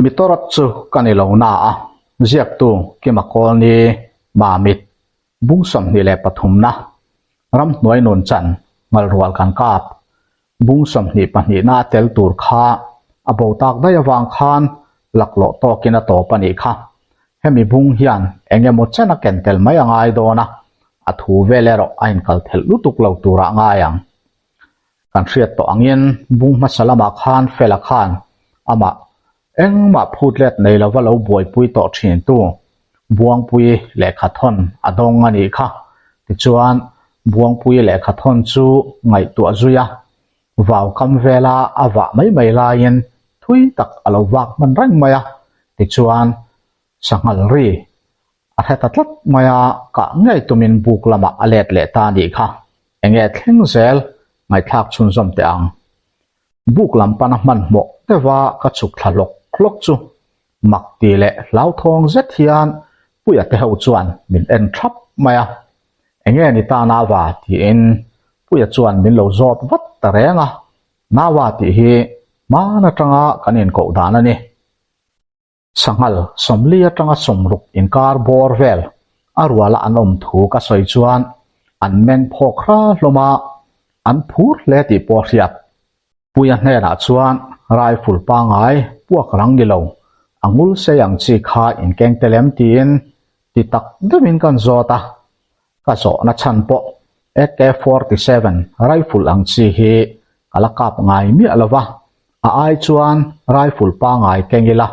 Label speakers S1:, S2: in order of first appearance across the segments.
S1: Mitorat chu ka ni lo na a, ziaktu Kima Kawlni, Mamit, bung 23 na, ramhnuai nun chan ngalrual kan kap, bung 22 na a tel tur kha a bo tak daih avang khan laklawh tawkin a tawp a nih kha. Hemi bung hian eng emaw chen a ken tel mai a ngai dawn a, a thu vel erawh a inkal thelh lutuk lo turah ngai ang. Kan hriat tawh angin bung hmasa lamah khan Fela khan amah engmah phut let nei lova lo buaipui tawh thintu Buangpui lehkhathawn a dawng a nih kha. Tichuan, Buangpui lehkhathawn chu ngaihtuah zui a, vau kam vela a vah mai mai laiin thui tak a lo vak hman reng mai a. Tichuan, sanghal ri A hre ta tlat mai a, kah ngei tumin buk lamah a let leh ta a nih kha. Enge thleng zel ngaihthlak chhunzawm teh ang. Buk lam pana hmanhmawh deuha ka chhuk thla hlawk hlawk chu mak ti leh hlauthawng zet hian Puia te ho chuan min en thap mai a. Enge ni ta Nava tiin Puia chuan min lo zawt vat ta reng a, Nava tih hi hman atanga kan inkoh dan a ni. Sanghal 40 atanga 60 inkar bawr vel a ruala an awm thu ka sawi chuan an meng phawk hra hlawm a, an phur hle tih pawh a hriat. Puia hnenah chuan rifle pangai puak rang ni lo, a ngul sei ang chi kha inkeng tel em tiin ti tak deuhin kan zawt a, Ka zawhna chhan pawh AK-47 rifle ang chi hi ka la kap ngai miah lo va, a ai chuan rifle pangai keng ila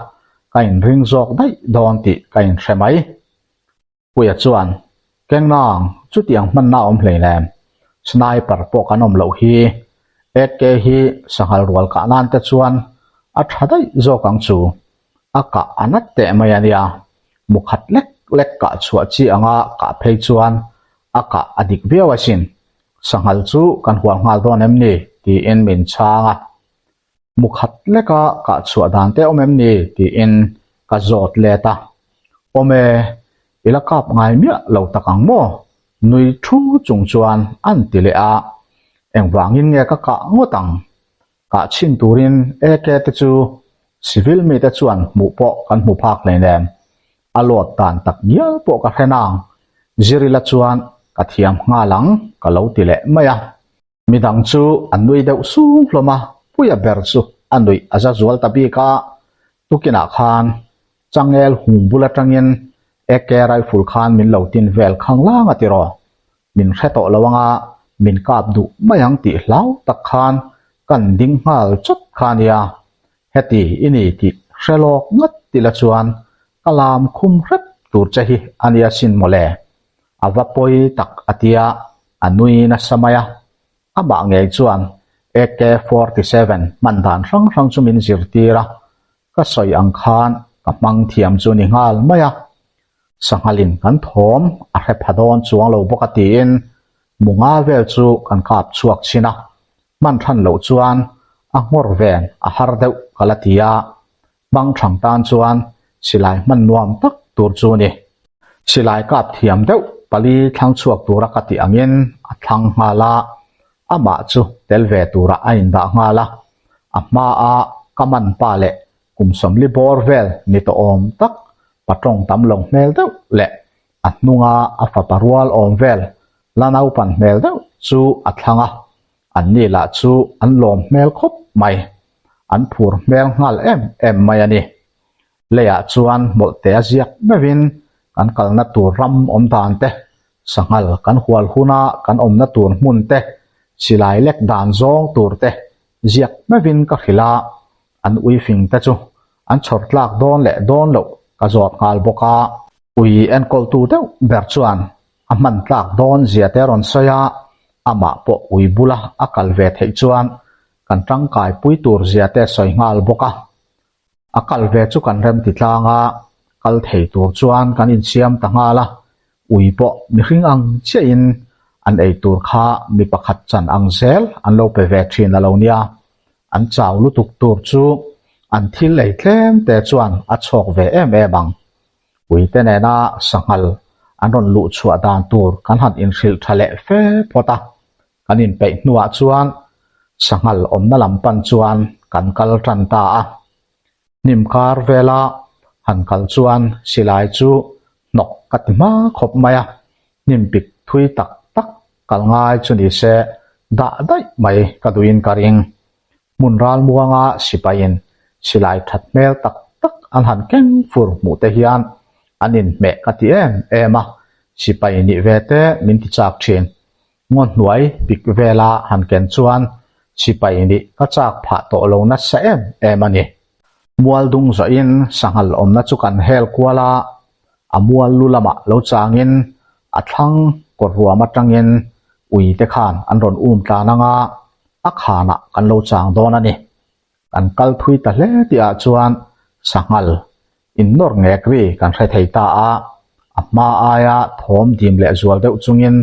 S1: ka inring zawk daih dawn tih ka inhre mai. Puia chuan, Keng nang, chutiang hmanna a awm hleinem, sniper pawh kan awm loh hi, AK hi sanghal rual kah nan te chuan a tha daih zawk ang chu, a kah a nat teh mai a nia, mu khat lek lek kah chhuah chi anga kah phei chuan a kah a dik viau asin, sanghal chu kan hual nghal dawn em ni? tiin min chhang a, mu khat leka kah chhuah dan te awm em ni? tiin ka zawt let a, awm e, i la kap ngai miah lo tak ang maw? nui thu chung chuan an ti leh a, engvangin nge ka kah ngawt ang? Kah chhin turin AK te chu civil mite chuan hmuh pawh kan hmu phak hleinem. A load dan tak ngial pawh ka hre nang. Zirila chuan ka thiam nghal ang ka lo ti leh mai a. Midang chu an nui deuh sung hlawm a, Puia ber chu a nuih a za zual ta bik a, tukinah khan changel hung bul atangin AK rifle khan min lo tin vel khang lang a tiraw. Min hre tawh lo anga min kap duh mai ang tih hlau tak khan kan ding nghal chawt kha nia, heti i ni tih hre lawk ngat tila chuan ka lam khum hrep tur che hi a nia sin mawle, a va pawi tak a tia a nui nasa mai a, amah ngei chuan AK-47 hman dan hrang hrang chu min zirtir a, Ka sawi ang khan ka hmang thiam chu ni nghal mai a, sanghalin kan thawm a hre pha dawn chuang lo bawk a tiin munga vel chu kan kap chhuak chhin a, hman than loh chuan a nghawr ven a har deuh ka la ti a, hmang thang tan chuan silai hman nuam tak tur chu ni. Silai kap thiam deuh pali thlang chhuak tura ka tih angin a thlang nghal a, amah chu tel ve turah a indah nghal a, a hmaa ka man pa leh kum 40 bawr vel ni tawh awm tak patawng tam lo hmel deuh leh a hnunga a fapa rual awm vel la naupan hmel deuh chu a thlang a, anni lah chu an lawm hmel khawp mai, an phur hmel nghal em em mai a ni. Leiah chuan hmawlhte a ziak meuhin kan kalna tur ram awm dan te, sanghal kan hual huna kan awmna tur hmun te, silai lek dan zawng tur te ziak meuhin ka hrilh a, an ui fing te chu an chhawr tlak dawn leh dawn loh ka zawt nghal bawk a. Ui enkawltu deuh ber chuan a hman tlak dawn zia te rawn sawi a, amah pawh ui bula a kal ve theih chuan kan tangkai pui tur zia te sawi nghal bawk a. A kal ve chu kan rem ti tlang a, kal thei tur chuan kan insiam ta nghal a, ui pawh mihring ang chiahin an ei tur kha mi pakhat chan ang zel an lo pe ve thin a lo nia, an chau lutuk tur chu an thil ei tlem te chuan a chhawk ve em em ang. Ui te nena sanghal an rawn luh chhuah dan tur kan han inhrilh tha leh fe phawt a, Kan inpeih hnuah chuan sanghal awmna lam pan chuan kan kal tan ta a. Hnim kar vela han kal chuan silai chu hnawk ka ti hma khawp mai a, hnim pik thui tak tak kal ngai chu ni se dah daih mai ka duhin ka ring. Hmun ralmuanga sipaiin silai that hmel tak tak an han keng fur hmuh te hian an inhmeh ka ti em em a, sipai nih ve te min ti chak thin. Ngaw hnuai pik vela han ken chuan sipai nih ka chak phah tawh lo nasa em em a ni. Mual dung zawhin sanghal awmna chu kan hel kual a, a mual lu lamah lo changin a thlang kawt ruam atangin ui te khan an rawn um tlan anga a khanah kan lo chang dawn a ni. Kan kal thui ta hle tihah chuan sanghal innawr ngek ri kan hre thei ta a, a hma aia thawm dim leh zual deuh chungin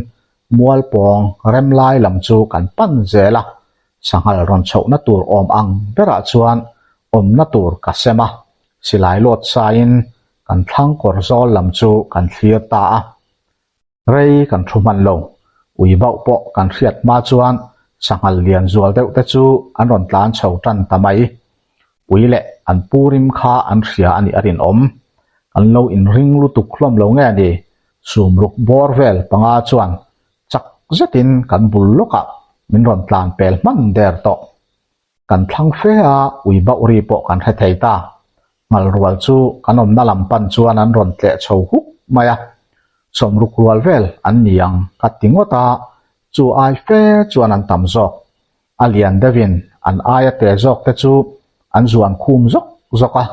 S1: mual pawng rem lai lam chu kan pan zel a, sanghal rawn chhohna tur awm ang berah chuan awmna tur ka sem a, silai lawt saiin kan thlang kawr zawl lam chu kan thlir ta a. Rei kan thu hman lo, ui bauh pawh kan hriat hma chuan sanghal lian zual deuh te chu an rawn tlan chho tan ta mai. Ui leh an pu rim kha an hria a nih a rinawm. Kan lo inring lutuk hlawm lo nge ni, sumruk bawr vel panga chuan chak zetin kan bul lawkah min rawn tlan pel hman der tawh. Kan thlang fe a, ui bauh ri pawh kan hre thei ta. Ngal rual chu kan awmna lam pan chuan an rawn tleh chho huk mai a, sawmruk rual vel an ni ang ka ti ngawt a, chu ai fe chuan an tam zawk. A lian deuhin an aia te zawk te chu an zuan khum zawk zawk a,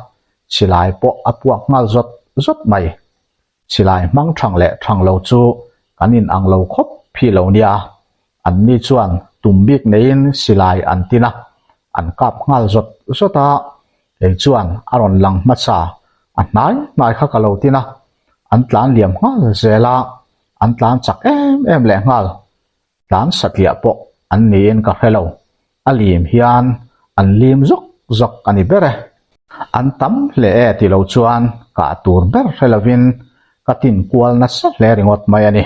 S1: silai pawh a puak nghal zawt zawt mai. Silai hmang thang leh thang lo chu kan in ang lo khawp phi lo nia. Anni chuan tum bik neiin silai an tin a, an kap nghal zawt zawt a, kei chuan a rawn lang hmasa a hnai hnai kha ka lo tin a, an tlan liam nghal zel a, an tlan chak em em leh nghal. Tlan satliah pawh an niin ka hre lo, a lim hian an lim zawk zawk a ni ber e. An tam hle e ti lo chuan kah tur ber hre lovin ka tin kual nasa hle ringawt mai a ni.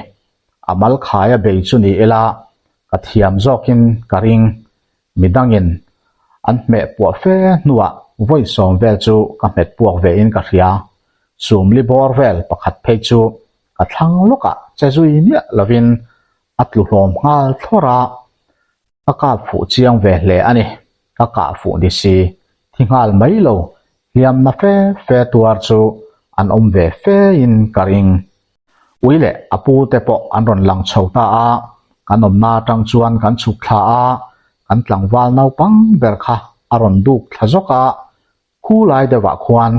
S1: A mal khaia bei chu ni ila ka thiam zawkin ka ring. Midangin an hmeh puah fe hnuah vawi sawm vel chu ka hmet puak vein ka hria. Sumli bawr vel pakhat phei chu ka thlang lawkah che zui miah lovin a tlu hlawm nghal thlawr a, ka kap fuh chiang ve hle a ni. Ka kah fuh ni si, thi nghal mai lo, hliamna fe fe tuar chu an awm ve fe in ka ring. Ui leh a pu te pawh an rawn lang chho ta a, kan awmna atang chuan kan chhuk thla a, kan tlangval naupang ber kha a rawn duk thla zawk a, khu lai deuhah khuan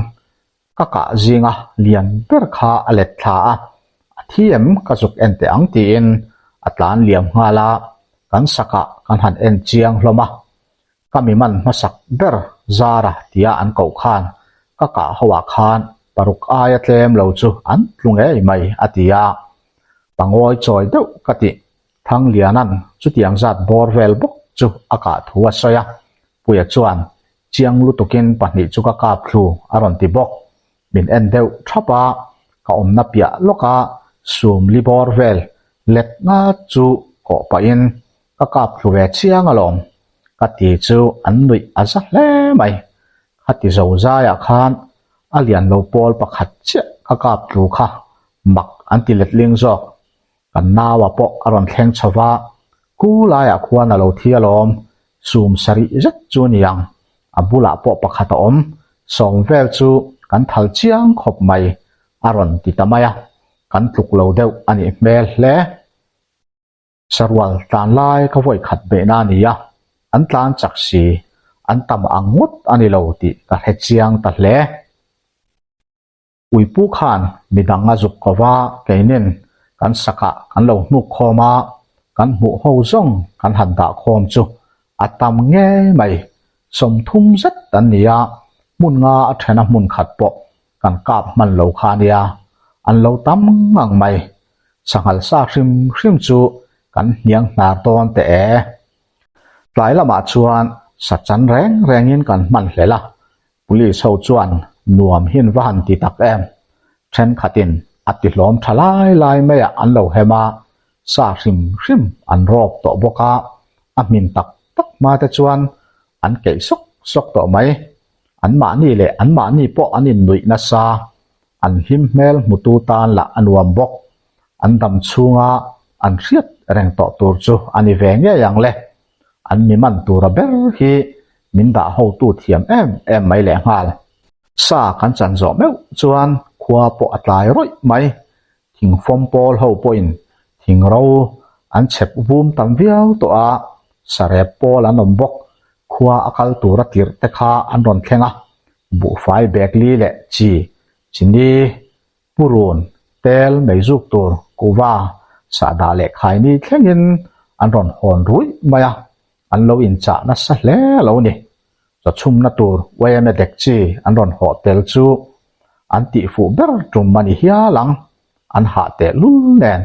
S1: Ka kah zinga lian ber kha a let thla a, a thi em ka zuk en teh ang tiin a tlan liam nghal a, kan sakah kan han en chiang hlawm a. Ka mi man hmasak ber Zara tia an koh khan ka kah ho ah khan paruk aia tlem lo chu an tlu ngei mai a ti a, pangawi chawi deuh ka tih Thangliana'n chutiang zat bawr vel bawk chu a kah thu a sawi a, Puia chuan Chiang lutukin pahnih chu ka kap thlu a rawn ti bawk. Min en deuh thap a, ka awmna piah lawka sum li bawr vel let nga chu kawh pahin ka kap thlu ve chiang alawm. Ka ti chu an nuih a za hle mai. Khati zo zaiah khan a lian lo pawl pakhat chiah ka kap thlu kha mak an ti letling zawk. Kan naua pawh a rawn thleng chho va, khu laiah khuan a lo thi alawm, sum sarih zet chu a ni ang, a bulah pawh pakhat a awm, sawm vel chu kan thal chiang khawp mai, a rawn ti ta mai a, kan tluk lo deuh a nih hmel hle. Sarual tlan lai ka vawi khat beihna a ni a, an tlan chak si, an tam ang ngawt a ni lo tih ka hre chiang ta hle. Uipu khan midang a zuk ko va, keinin kan sakah kan lo hnuk khawm a, kan hmuh ho zawng kan han dah khawm chu a tam ngei mai. 30 zet an ni a, hmun nga a then a hmun khat pawh kan kap hman lo kha a nia, an lo tam ngang mai. Sanghal sa hrim hrim chu kan hniang hnar dawn teh e. Tlai lamah chuan sa chan reng rengin kan hman hlel a, Police ho chuan nuam hin va han ti tak em? Thenkhatin a ti hlawm tha lai lai maiah an lo hem a, sa hrim hrim an rawp tawh bawk a, a hmin tak tak hma te chuan an keih sawk sawk tawh mai. Anmahni leh anmahni pawh an innuih nasa, an hlim hmel hmutu tan lah a nuam bawk. An dam chhunga an hriat reng tawh tur chu a ni ve ngei ang le. An mi man tura ber hi min dah hotu thiam em em mai lehnghal. Sa kan chan zawh meuh chuan khua pawh a tlai rawih mai. Thingfawm pawl ho pawhin thingro an chhep vum tam viau tawh a, sarep pawl an awm bawk. Khua a kal tura tirh te kha an rawn thleng a, buhfai bag li leh chi, chini, purun, tel, meizuk tur, kuva, sahdah leh khaini thlengin an rawn hawn ruih mai a, an lo inchah nasa hle a lo ni. Chawchhumna tur yma dek chi an rawn hawh tel chu an tihfuh ber tum a ni hial ang, an hah teh lul nen.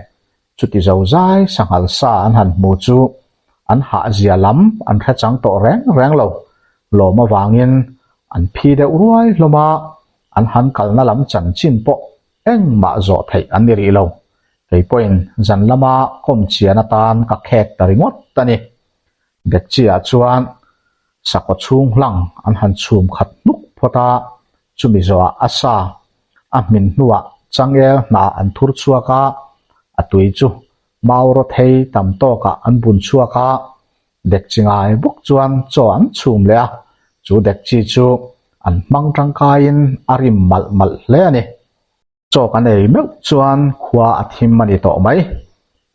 S1: Chuti zo zai sanghal sa an han hmu chu an hah zia lam an hre chang tawh reng reng lo. Lawm avangin an phi deuh ruai hlawm a, an han kalna lam chanchin pawh engmah zawh theih an ni rih lo. Kei pawhin zan lama kawm chian atan ka khek ta ringawt a ni. Dekchiah chuan Sakhaw chhung hlang an han chhum khat hnuk phawt a, chumi zawhah a sa a hmin hnuah changel hna an thur chhuak a, a tui chu mau raw thei tam tawkah an bun chhuak a, dekchi ngai bawk chuan chaw an chhum leh a, chu dekchi chu an hmang tangkaiin a rim malh malh hle a ni. Chaw kan ei meuh chuan khua a thim a ni tawh mai.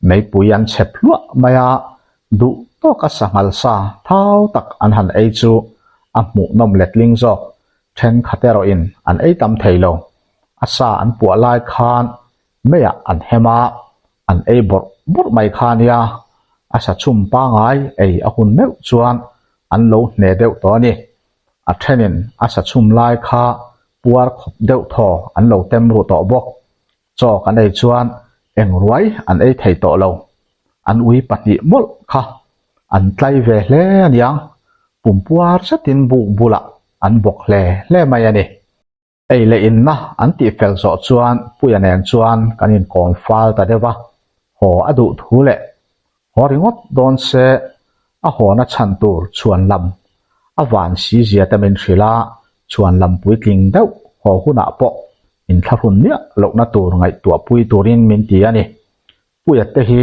S1: Meipui an chhep hluah mai a, duh tawka sanghal sa thau tak an han ei chu a hmuhnawm letling zawk. Thenkhat erawhin an ei tam thei lo. A sa an puah lai khan meiah an hem a, an ei bawrh bawrh mai kha nia. A sa chhum pangai ei a hun meuh chuan an lo hne deuh tawh a ni. A thenin a sa chhum lai kha puar khawp deuh thaw an lo tem ruh tawh bawk. Chaw kan ei chuan eng ruai an ei thei tawh lo. An ui pahnih mawlh kha an tlai ve hle a niang, pum puar zetin buk bulah an bawk hle hle mai a ni. Ei leh inna an tih fel zawh chuan Puia nen chuan kan inkawm fal ta deuh a, haw a duh thu leh haw ringawt dawn se a hawna chhan tur chhuan lam a van si zia te min hrilh a, chhuan lam puitling deuh haw hunah pawh inthlahrun miah lohna tur ngaihtuah pui turin min ti a ni. Puia te hi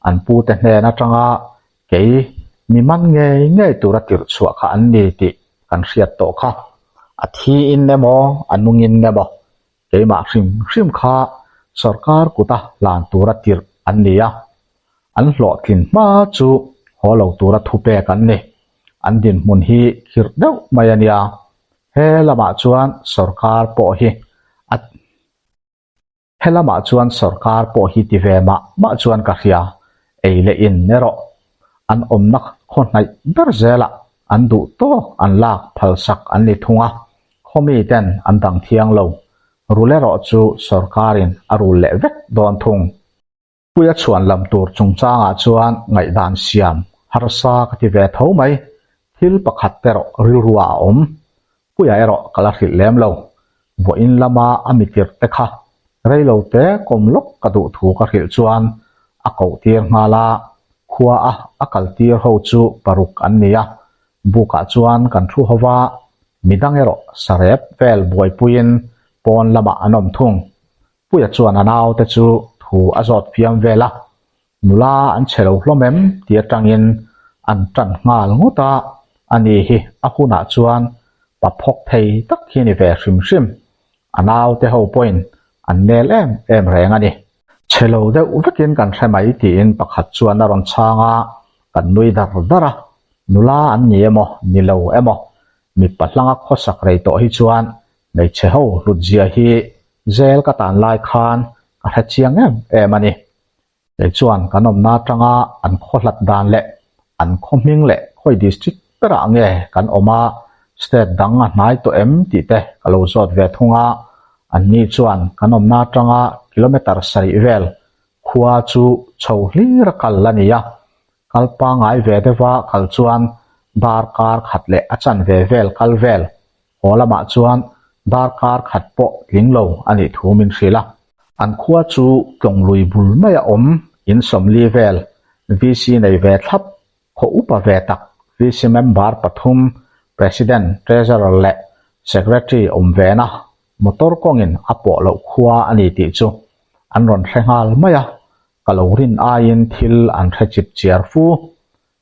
S1: an pute hnen atanga kei mi man ngei ngei tura tirh chhuah kha an ni tih kan hriat tawh kha. A thi in emaw a nung in emaw keimah hrim hrim kha sorkar kuta hlan tura tirh an ni a, an hlawhtlin hma chu haw lo tura thupek an ni. An dinhmun hi khirh deuh mai a nia. He lamah chuan sorkar pawh hi a. He lamah chuan sorkar pawh hi ti ve mah mah chuan ka hria, ei leh in erawh an awmna khaw hnaih ber zelah an duh tawk an lak phalsak an ni thung a, khaw miten an dang thiang lo, rul erawh chu sorkarin a rul leh vek dawn thung. Puia chhuan lam tur chungchangah chuan ngaihdan siam harsa ka ti ve tho mai, thil pakhat erawh rilruah a awm. Puia erawh ka la hrilh lem lo, vawiin lama a mitirh te kha reilo te kawm lawk ka duh thu ka hrilh chuan a koh tir nghal a, khua a a kal tir ho chu paruk an ni a, bukah chuan kan thu ho va, midang erawh sarep vel buaipuiin pawn lamah an awm thung. Puia chuan a naute chu thu a zawt fiam vel a, nula an chhe lo hlawm em ti atangin an tan nghal ngawt a, ani hi a hunah chuan pa phawk thei tak hi a ni ve hrim hrim. A naute ho pawhin an nel em em reng a ni. Chhe lo deuh vekin kan hre mai tiin pakhat chuan a rawn chhang a, kan nui dar dar a, nula an ni emaw ni lo emaw mipa hlanga khawsak rei tawh hi chuan hmeichhe ho hlutzia hi Zel ka tan lai khan ka hre chiang em em a ni. Kei chuan kan awmna atanga an khaw hlat dan leh an khaw hming leh khawi district berah nge kan awm a, state dang a hnai tawh em tih te ka lo zawt ve thung a. Anni chuan kan awmna atanga kilometre sarih vel khua chu chho hlir a kal a ni a, kal pangngai ve deuha kal chuan darkar khat leh a chanve vel kal vel Haw lamah chuan darkar khat pawh tling lo a nih thu min hrilh a. An khua chu Tlawnglui bul maia awm in sawmli vel VC nei ve thlap, khaw upa ve tak VC member pathum, President, Treasurer leh Secretary awm vena motor kawngin a pawh loh khua a ni tih chu an rawn hre nghal mai a, ka lo rin aiin thil an hre chip chiar fu.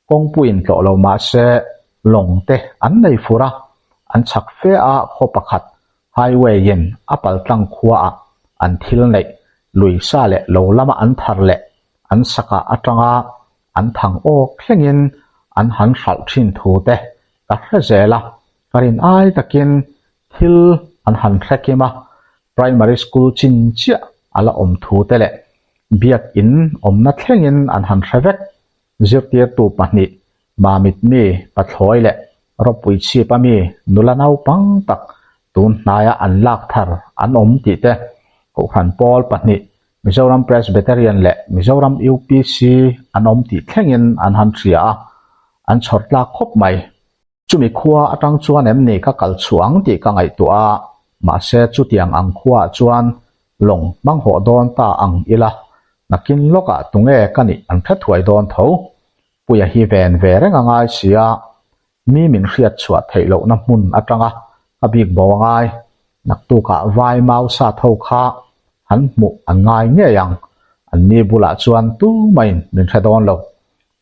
S1: Kawngpuiin tlawh lo mah se lawng te an nei fur a, an chhak fe a khaw pakhat highway in a paltlang khua ah an thil neih lui sa leh lo lama an thar leh an sakah atanga an thang awk thlengin an han hralh thin thu te ka hre zel a, ka rin ai takin thil an han hre kim a, primary school chin chiah a la awm thu te leh biakin awmna thlengin an han hre vek. Zirtirtu pahnih, Mamit mi Pathlawi leh Ropui chhip a mi nula naupang tak tun hnaia an lak thar an awm tih te, Kohhran pawl pahnih, Mizoram Presbyterian leh Mizoram UPC an awm tih thlengin an han hria a, an chhawr tlak khawp mai. Chumi khua atang chuan em ni ka kal chhuah ang tih ka ngaihtuah a, mahse chutiang ang khuaah chuan lawng hmang hawh dawn ta ang ila, nakin lawkah tunge ka nih an hre thuai dawn tho. Puia hi ven ve reng a ngai si a, mi min hriat chhuah theih lohna hmun atanga ka bik bo a ngai. Naktukah vai mau sat ho kha han hmuh an ngai ngei ang, anni bulah chuan tumahin min hre dawn lo.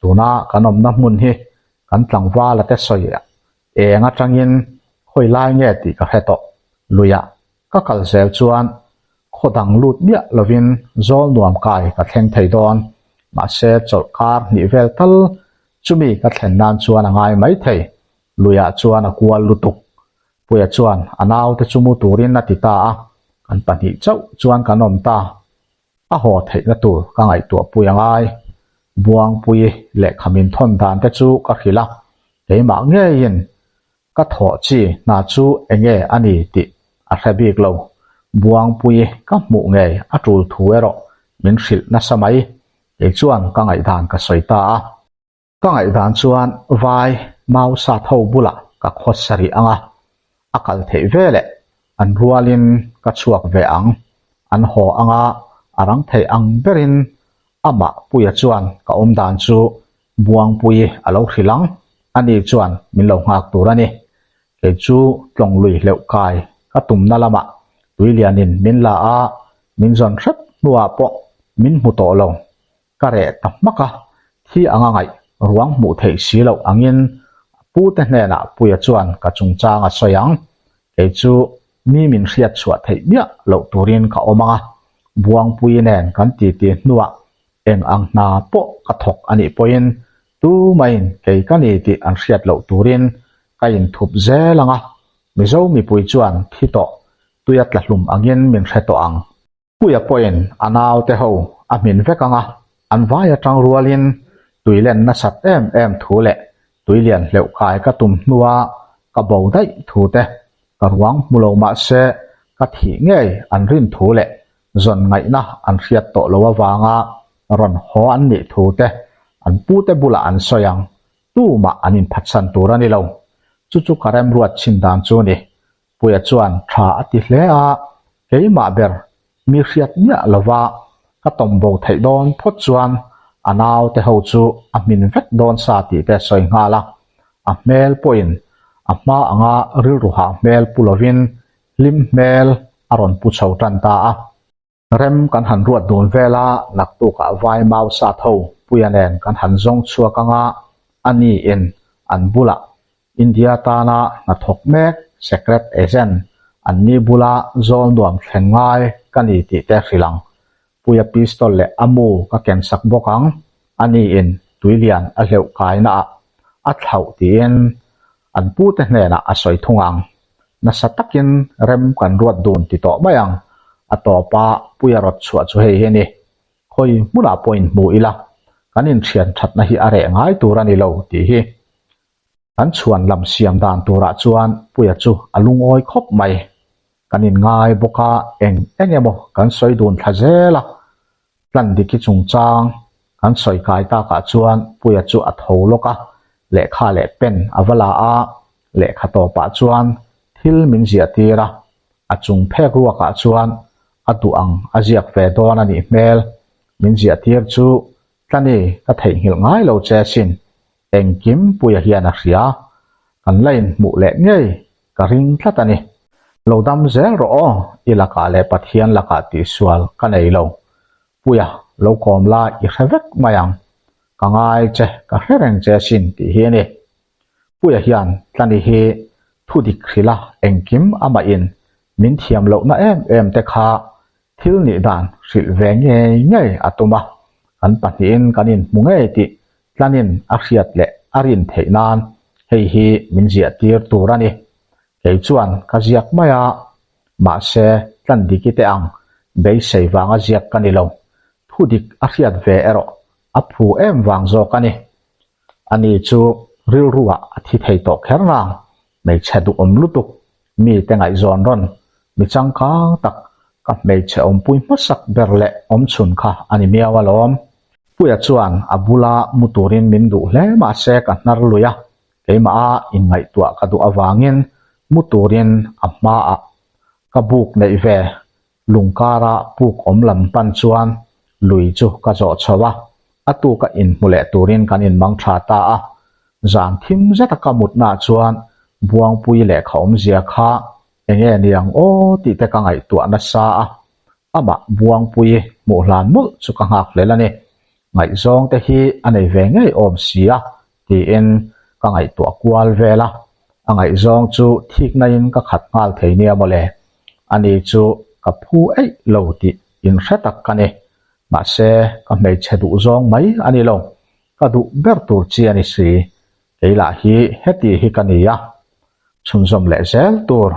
S1: Tuna kan awmna hmun hi Kan tlangvala te sawi eng atangin khawi lai nge tih ka hre tawh. Luiah ka kal zel chuan khaw dang lut miah lovin zawl nuam kai ka thleng thei dawn. Mahse chawlh kar hnih vel tal chumi ka thlen nan chuan a ngai mai thei. Luiah chuan a kual lutuk. Puia chuan a naute chu mu turin a ti ta a, kan pahnih chauh chuan kan awm ta. A haw theihna tur ka ngaihtuah pui a ngai. Buangpui lehkha min thawn dan te chu ka hrilh a, keimah ngeiin ka thawh chi hna chu enge a ni tih a hre bik lo. Buangpui ka hmuh ngei a tul thu erawh min hrilh nasa mai. Kei chuan ka ngaihdan ka sawi ta a. Ka ngaihdan chuan vai mau sat ho bulah ka khaw sarih ang a, a kal theih ve leh an rualin ka chhuak ve ang. An haw ang a, a rang theih ang berin amah Puia chuan ka awm dan chu Buangpui a lo hrilh ang, ani chuan min lo nghak tur a ni. Kei chu tlawng lui hleuh kai ka tumna lamah tuilianin min la a, min zawn hrep hnuah pawh min hmu tawh lo. Ka reh ta hmak a, thi anga ngaih ruang hmuh theih si loh angin a pute hnenah Puia chuan ka chungchang a sawi ang. Kei chu mi min hriat chhuah theih miah loh turin ka awm ang a, Buangpui nen kan titi hnuah eng ang hna pawh ka thawk a nih pawhin tumahin kei ka ni tih an hriat loh turin ka inthup zel ang a, Mizo mipui chuan thi tawh tuia tla hlum angin min hre tawh ang. Puia pawhin a naute ho a hmin vek ang a, an vai atang rualin tui len nasat em em thu leh tui lian hleuh kai ka tum hnua ka bo daih thu te, ka ruang hmu lo mahse ka thih ngei an rin thu leh zawn ngaihna an hriat tawh lo avanga rawn haw an nih thu te an pute bulah an sawi ang, tumah an inphatsan tur a ni lo. Chu chu ka remruat chhin dan chu a ni. Puia chuan tha a ti hle a, keimah ber mi hriat miah lova ka tawm bo theih dawn phawt chuan a naute ho chu a hmin vek dawn sa tih te sawi nghal a, a hmel pawhin a hma anga rilru hah hmel pu lovin hlim hmel a rawn pu chho tan ta a. Rem kan han ruat dun vel a, naktukah vai mau sat ho Puia nen kan han zawng chhuak anga a ni in an bulah India tana hnathawk mek secret agent an ni bula zawl nuam thlen ngai ka ni tih te hrilh ang. Puia pistol leh a mu ka ken sak bawk ang, a ni in tuilian a hleuh kaina ah a thlauh tiin an pute hnenah a sawi thung ang. Nasa takin rem kan ruat dun ti tawh mai ang. A tawpa Puia rawt chhuah chu hei hi a ni. Khawi hmunah pawh inhmu ila, kan inthian thatna hi a reh ngai tur a ni lo tih hi. Kan chhuan lam siam dan turah chuan Puia chu a lungawi khawp mai. Kan inngai bawk a, eng eng emaw kan sawi dun thla zel a. Tlandiki chungchang kan sawi kai takah chuan Puia chu a tho lawk a, lehkha leh pen a va la a, lehkha tawpah chuan thil min ziah tir a, a chung phek ruakah chuan a duh ang a ziak ve dawn a nih hmel. Min ziah tir chu Tlani ka theihnghilh ngai lo che asin, engkim Puia hian a hria, kan la inhmuh leh ngei. ka ring tlat a ni. Lo dam zel rawh aw, i lakah leh Pathian lakah tihsual ka nei lo. Puia, lo kawm la i hre vek mai ang. Ka ngai che, ka hre reng che asin tih hi a ni. Puia hian Tlani hi thu dik hrilh a, engkim amah in min thiam lohna em em te kha thil nih dan hrilh ve ngei ngei a tum a, kan pahnihin kan inhmu ngei tih Tlanin a hriat leh a rin theih nan hei hi min ziah tir tur a ni. Kei chuan ka ziak mai a, mahse Tlan diki te ang beisei vanga ziak ka ni lo, thu dik a hriat ve erawh a phu em vang zawk a ni. Ani chu rilruah a thi thei tawh kher nang, hmeichhe duhawm lutuk, mite ngaihzawn rawn, mi changkang tak, ka hmeichhe awmpui hmasak ber leh awmchhun kha a ni miau alawm. Puia chuan a bula mu turin min duh hle mahse ka hnar lui a, keimaha inngaihtuah ka duh avangin mu turin a hmaah ka buk neih ve Lungkara puk awm lam pan chuan lui chu ka zawh chho a, a tuka inhmu leh turin kan inmang tha ta a. Zan thim zeta ka mutnaah chuan Buangpui lehkha awmzia kha enge ni ang aw tih te ka ngaihtuah nasa a, amah Buangpui hmuh hlan mawlh chu ka nghak hlel a ni. Ngaihzawng te hi a nei ve ngei awm si a tiin ka ngaihtuah kual vel a, a ngaihzawng chu thiknain ka khat nghal thei nia mawle. Ani chu ka phu eih lo tih inhre tak ka ni. Mahse, ka hmeichhe duh zawng mai a ni lo, ka duh ber tur chi a ni si. Kei lah hi heti hi ka ni a, chhunzawm leh zel tur.